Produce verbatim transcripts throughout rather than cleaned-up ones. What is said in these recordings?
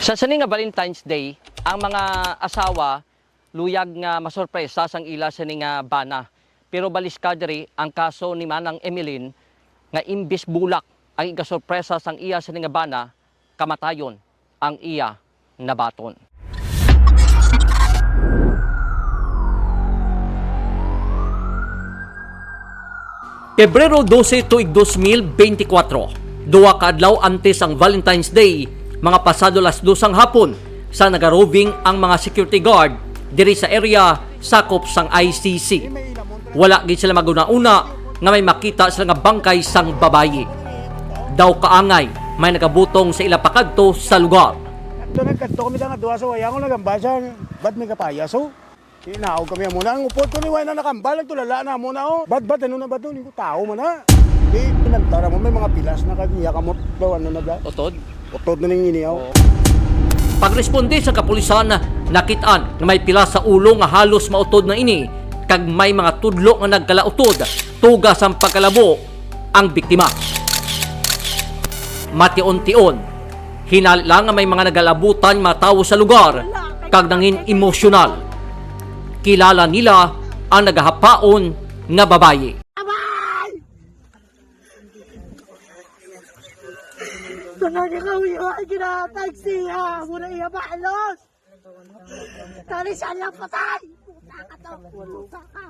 Sa sini nga Valentine's Day, ang mga asawa luyag nga masurpresa sang ila sini nga bana. Pero baliska diri ang kaso ni Manang Emeline nga imbis bulak ang igasurpresa sang iya sini nga bana, kamatayon ang iya nabaton. Pebrero dose, tuig dos mil benti kwatro, duha ka adlaw antes ang Valentine's Day, mga pasado las dos sang hapon, sa nagaroving ang mga security guard diri sa area sakop sang I C C. Wala gid sila maghuna-huna nga may makita sila nga bangkay sang babayi. Daw kaangay may nagabutong sa ila pakadto sa lugar. Kadto, nagkadto kami nga duha sa wayang, nagambal siya, ba't may kapayaso? Hinaog kami amo na. Ang upod ko ni, wala na nakambal, nagtulala na amo na, oh. Bad, bad, ano na ba to? Hindi ko tao man na. Di, pinantara mo, may mga pilas na kag niya kamot daw, ano na ba? Utod? Utod na ning iniyaw. Oo. Pagresponde sa kapulisan, nakit-an nga may pilas sa ulo nga halos mautod na ini, kag may mga tudlo nga nagkalautod, tuga sang pagkalabo ang biktima. Mation-tion, hinali lang nga may mga nagalabutan mga tawo sa lugar kag nangin emosyonal. Kilala nila ang nagahapaon nga babayi. Sa nagakawiwa, ginatag siya. Mura iya balos. Tali siya lang patay. Puta ka to. Puta ka.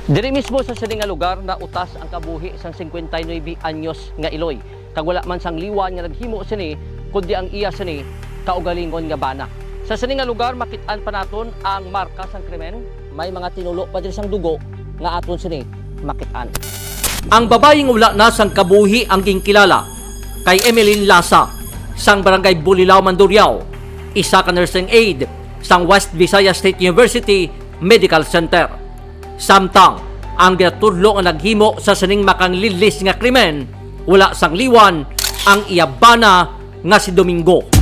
Diri mismo sa sini nga lugar nautas ang kabuhi sang singkwenta y nuebe anyos nga iloy, kag wala man sang liwan nga naghimo sini, kundi ang iya sini kaugalingon nga bana. Sa sini nga lugar, makit-an pa naton ang marka sang krimen. May mga tinulo pa diri sang dugo nga aton sini makit-an. Ang babayi nga wala na sang kabuhi ang ginkilala kay Emeline Lasa, sang Barangay Bulilao, Mandurriao, isa ka nursing aide sang West Visayas State University Medical Center. Samtang ang ginatudlo nga naghimo sa sining makanglidlis nga krimen, wala sang liwan ang iya bana nga si Domingo.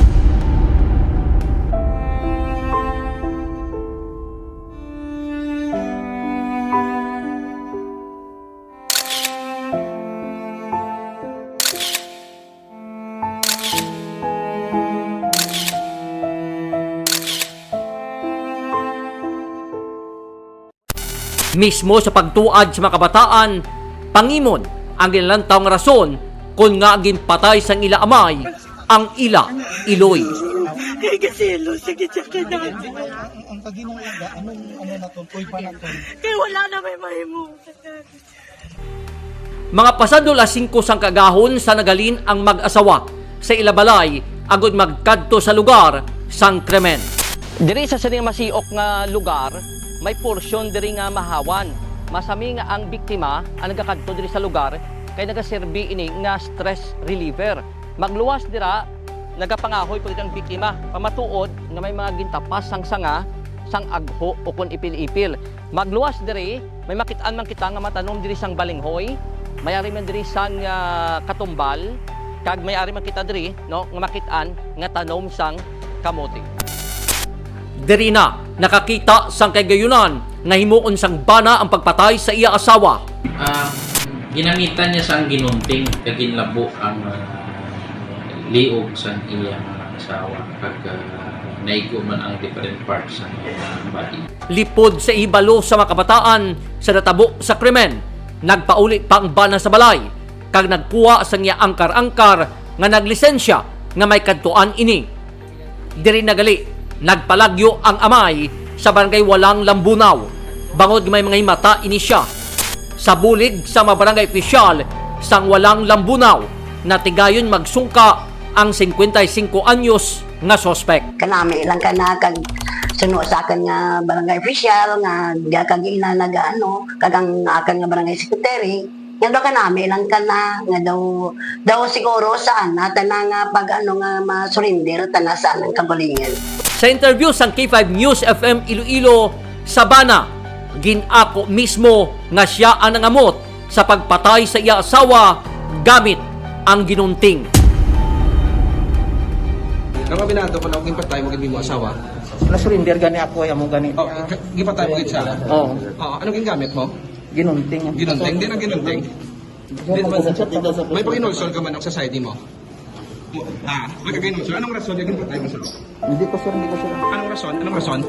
Mismo sa pagtuad sa mga kabataan, pangimon ang ginalantaw nga rason kon ngaa ginpatay sang ila amay ang ila iloy. Kay kasilo sa gid siya kay dati. Ang, ang, ang kaginuan nga, anong ano na to, toy pa na to? Kay wala na may mahimo. Mga pasado las singko sang kaagahon sa naghalin ang mag-asawa sa ila balay agod magkadto sa lugar sang krimen. Diri sa sining masiok nga lugar, may porsyon diri nga mahawan. Masami nga ang biktima ang nagakadto diri sa lugar kay nagaserbi ini nga stress reliever. Magluwas dira, nagapangahoy pa gid ang biktima, pamatuod nga may mga gintapas sang sanga, sang agho, ukon ipil-ipil. Magluwas diri, may makit-an man kita nga matanom diri sang balinghoy, may ari man diri sang, ah, katumbal, kag may ari man kita diri, no, nga makit-an nga tanom sang kamote. Diri na nakakita sang kahigayonan nga himuon sang bana ang pagpatay sa iya asawa. Ah, ginamitan niya sang ginunting kag ginlabo ang, ah, liog sang iya nga asawa, kag, ah, naigo man ang different parts sang iya body. Lipod sa ihibalo sa mga kabataan sa natabo sa krimen, nagpauli pa ang bana sa balay kag nagkuha sang iya angkar-angkar nga naglisensya nga may kadtuan ini. Diri na gali nagpalagyo ang amay sa Barangay Walang Lambunao, bangod nga may mga himata ini siya. Sa bulig sa mga barangay opisyal sang Walang Lambunao, natigayon magsungka ang singkwenta y singko anyos nga suspek. Kanami lang kana kag suno sa akon nga barangay opisyal nga diha kag ina nagaano, kag ang akon nga barangay secretary, nga daw kanami lang kana, nga daw, daw siguro sa ana tana nga pag ano nga ma-surrender tana sa anang kabulingan. Sa interview sang K five News F M Iloilo, sa bana, gin-ako mismo nga sia ang nangamot sa pagpatay sa iya asawa gamit ang ginunting. Nang aminado ko na ginpatay mo gid mo asawa? Na-surrender gani ako, amo gani. Oh, ka-, gipatay mo gid siya? Oo. Oo, ano gingamit mo? Ginunting. Ginunting? Di na ginunting? Di man. May panginulsol ka man sa society mo? Ah, magagay mo, sir. Anong rason? Anong patay mo, sir? Hindi ko, sir. Hindi ko, sir. Anong rason? Anong rason?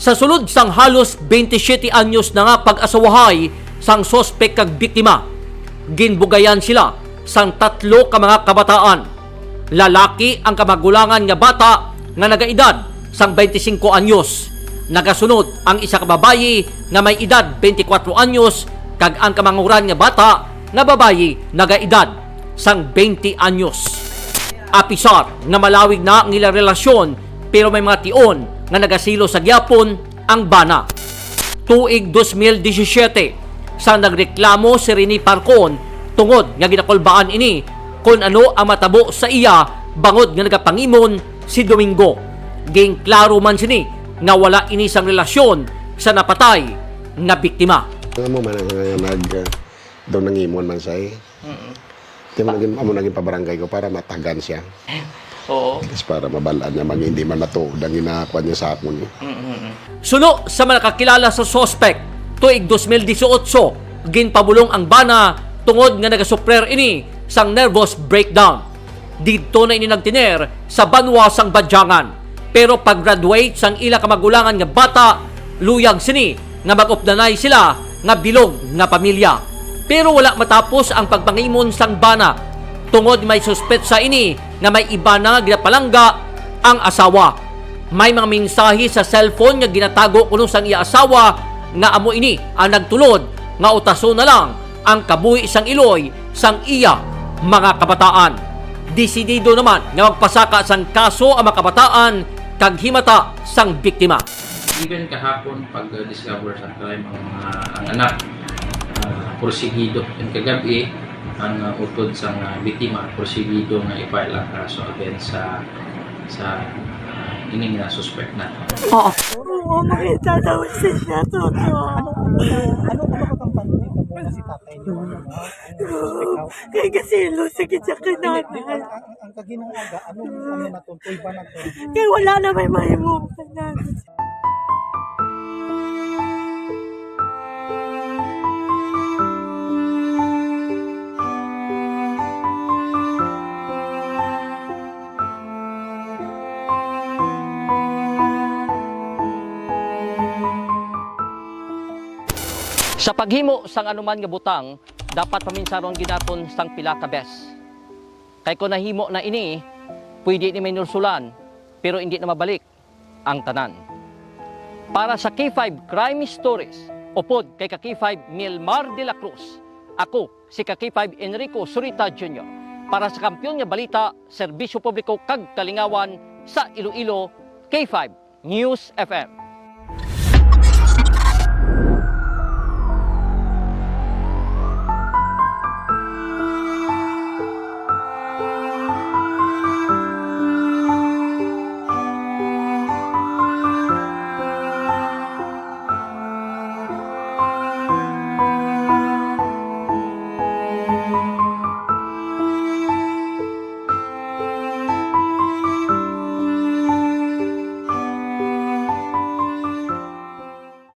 Sa sulod sang halos twenty-seven anyos na nga pag-asawahay sang suspek kag biktima, ginbugayan sila sang tatlo ka mga kabataan. Lalaki ang kamagulangan nga bata nga nagaedad sang twenty-singko anyos. Nagasunod ang isa ka babayi nga may edad twenty-kwatro anyos kag ang kamanguran nga bata nga babayi nagaedad sang twenty anyos. Apisar nga malawig na ang ilang relasyon, pero may mga tion nga nagasilo sa gyapon ang bana. Tuig dos mil disisiete, sang nagreklamo si Rene Parcon tungod nga ginakulbaan ini kon ano ang matabo sa iya bangod nga nagapangimon si Domingo. Ginklaro man sini nga wala ini sang relasyon sa napatay nga biktima. Ano mo man ang, uh, nag, uh, daw nangimon man siya eh. Mm-mm. Di mo naging, amo naging pabarangay ko para matagan siya. Oo. Tapos para mabalaan niya, mag hindi man matuod ang ginakuha niya sa akon. Mm-mm. Suno sa mga nakakilala sa suspect, tuig dos mil disiotso, ginpabulong ang bana tungod nga nagasuprer ini sang nervous breakdown. Didto na ini nagtener sa banwa sang Badjangan. Pero pag-graduate sang ila kamagulangan nga bata, luyag sini nga mag-updanay sila nga bilog nga pamilya. Pero wala matapos ang pagpangimon sang bana tungod may suspetsa ini nga may iba na nga ginapalangga ang asawa. May mga mensahe sa cellphone nga ginatago kuno sang iya asawa nga amo ini ang nagtulod nga utason na lang ang kabuhi sang iloy sang iya mga kabataan. Desidido naman nga magpasaka sang kaso ang mga kabataan kag himata sang biktima. Even kahapon, pag-discover sa crime ang mga, ang anak, ah, porsigido. And kagabi, ang, ah, utod sang, ah, biktima, porsigido nga i-file ang kaso against sa, sa, ah, ining, ah, suspect na. Oo. Oo, makita daw siya, totoo. Ano, ano, ano, ano ba kampante mo na si tatay niyo? Kay kasi lo, sige siya kay nanay. Ang, ang, ang kaginang aga, anong, ano na to? Tulba na to? Kay wala na may mahimo kay nanay. Sa paghimo sang anuman nga butang, dapat paminsaron gid naton sang pila ka bes. Kay kon nahimo na ini, pwede ni may nursulan, pero hindi na mabalik ang tanan. Para sa K five Crime Stories, upod kay ka K five Milmar de la Cruz, ako si ka K five Enrico Zurita Junior. Para sa Kampiyon nga Balita, Serbisyo Publiko kag Kalingawan sa Iloilo, K five News F M.